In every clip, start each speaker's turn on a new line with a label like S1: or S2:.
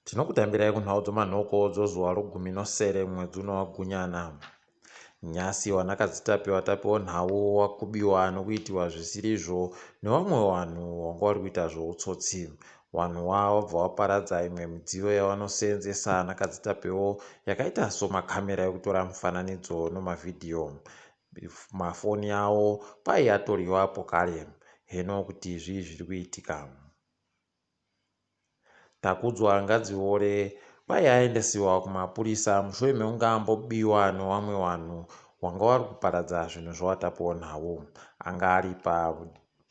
S1: Tinokutambirai kunhau dzomanhoko dzozuva rogumi nosere mwedzi uno waGunyana. Nyasi wanakadzitapi vatapi vonhau wakubiwa nokuitiwa zvisirizvo nevamwe vanhu wanga vari kuita zvoutsotsi. Vanhu wa wabva waparadza imwe midziyo yavanoseenzesa nakadzitapewo yakaita somakamera ekutora mifananidzo nomavhidhiyo. Mafoni avo kwaiatoriwa pokare. Heno kuti zvii zviri kuitika. Takudzwa Ngadziore kwai aendesiwa kumapurisa mushure mekunge ambobiwa newamwe wanhu wanga wari kuparadza zvinhu zvaWatapiwa Anga ari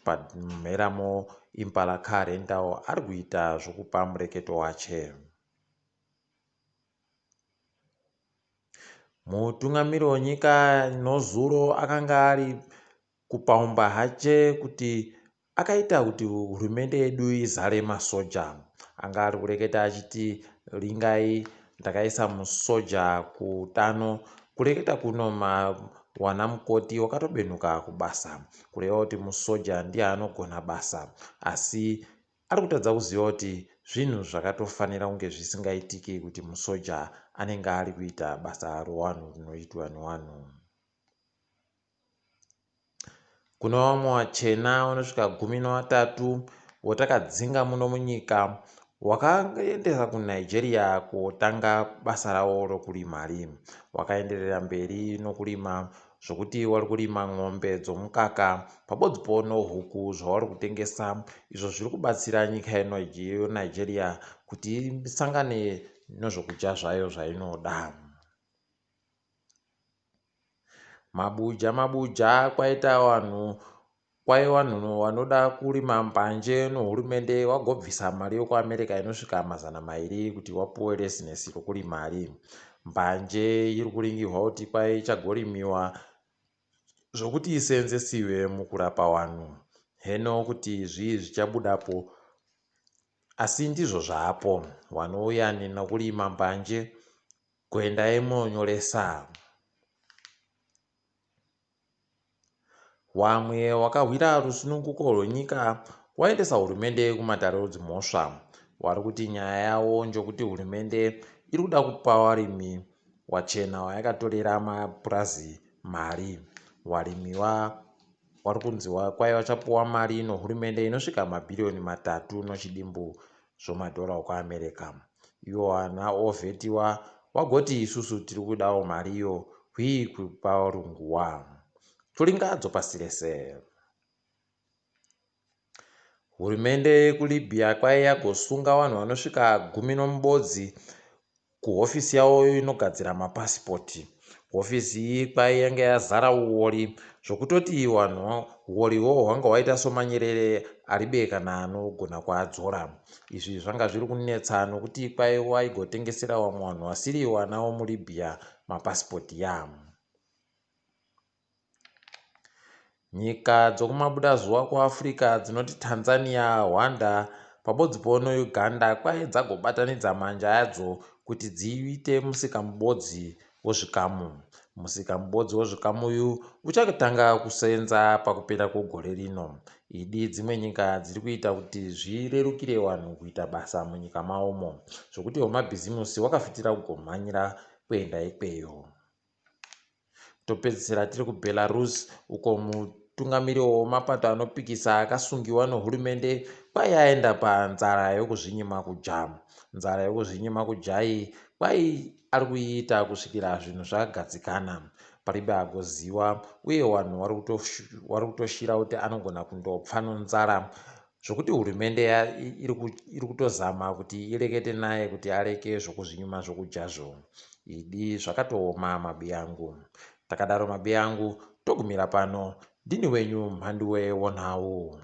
S1: paMheramo Impala Car Rental ari kuita zvokupa mureketo wache. Mutungamiri wenyika nozuro akanga ari kupaumba hache kuti akaita kuti hurumende yedu izare masoja. Anga ari kureketa achiti ringai ndakaisa musoja kuutano. Kureketa kuno wana mukoti wakatobenuka kubasa kureva kuti musoja ndiye anogona basa asi ari kutadza kuziva kuti zvinhu zvakatofanira kunge zvisingaitiki kuti musoja anenge ari kuita basa rowanhu rinoitwa newanhu. Kune vamwe vachena vanosvika 13 votakadzinga muno munyika wakaendesa kuNigeria kotanga basa ravo rokurima ri. Wakaenderera mberi nokurima zvokuti wari kurima mombe dzomukaka pabodzipo nohuku zvavari kutengesa izvo zviri kubatsira nyika yeNigeria kuti isangane nezvokudya zvayo zvainoda. Mabuja mabuja kwaita vanhu kwai vanhu vanoda kurima mbanje nehurumende vagobvisa mari yekuAmerica inosvika 200 kuti vapuwe rezinesi rokurima ri. Mbanje iri kuringirwa kuti kwai ichagorimiwa zvokuti iseenzesiwe mukurapa vanhu. Heno kuti zvii zvichabudapo asi ndizvo zvaapo. Vanouya nokurima mbanje Kuendai munonyoresa. Wamwe wakahwira rusununguko rwenyika waendesa hurumende kumatare edzimhosva. Wari kuti nyaya yawo njokuti hurumende iri kuda kupa warimi wachena wayakatorera mapurazi mari. Warimi wa wari kunzi kwai wachapuwa mari nohurumende inosvika mabhiriyoni 3 nochidimbu zvomadhora okuAmerica. Iwo wana ovhetiwa wagoti isusu tiri kudawo mariyo hwii kupa varungu wa. Toringa dzopasi rese. Hurumende yekuLibya kwai yagosunga vanhu vanosvika 11 kuhofisi yavo inogadzira mapasipoti. Hofisi iyi kwai yanga yazara uwori zvokutoti vanhu uwori ihwohwo hwanga hwaita somanyerere aribe kana anogona kuadzora. Izvi zvanga zviri kunetsa nokuti kwai waigotengesera vamwe vanhu vasiri vana vomuLibya mapasipoti ya. Nyika dzokumabudazuva kuAfrica dzinoti Tanzania, Rwanda pabodzipo neUganda kwai dzagobatanidza manja adzo kuti dziite musika mubodzi wozvikamu. Musika mubodzi wozvikamu uyu uchatanga kuseenza pakupera kwegore rino. Idi dzimwe nyika dziri kuita kuti zvirerukire vanhu kuita basa munyika mavomo zvokuti wemabhizimusi wakafitira kugomhanyira kuenda ikweyo. Topedzisira tiri kuBelarus uko mutungamiri wemapato anopikisa akasungiwa nehurumende kwai aenda panzara yokuzvinyima kudya. Nzara yokuzvinyima kudya iyi kwai ari kuiita kusvikira zvinhu zvagadzikana. Paribe agoziwa uye vanhu vari kutoshira kuti anogona kundopfa nonzara zvokuti hurumende iri kutozama kuti irekete naye kuti areke zvokuzvinyima zvokudyazvo. Idi zvakatooma mabiyangu. Takadaro mabiyangu togumira pano. Ndini wenyu Mhanduwe wonhau.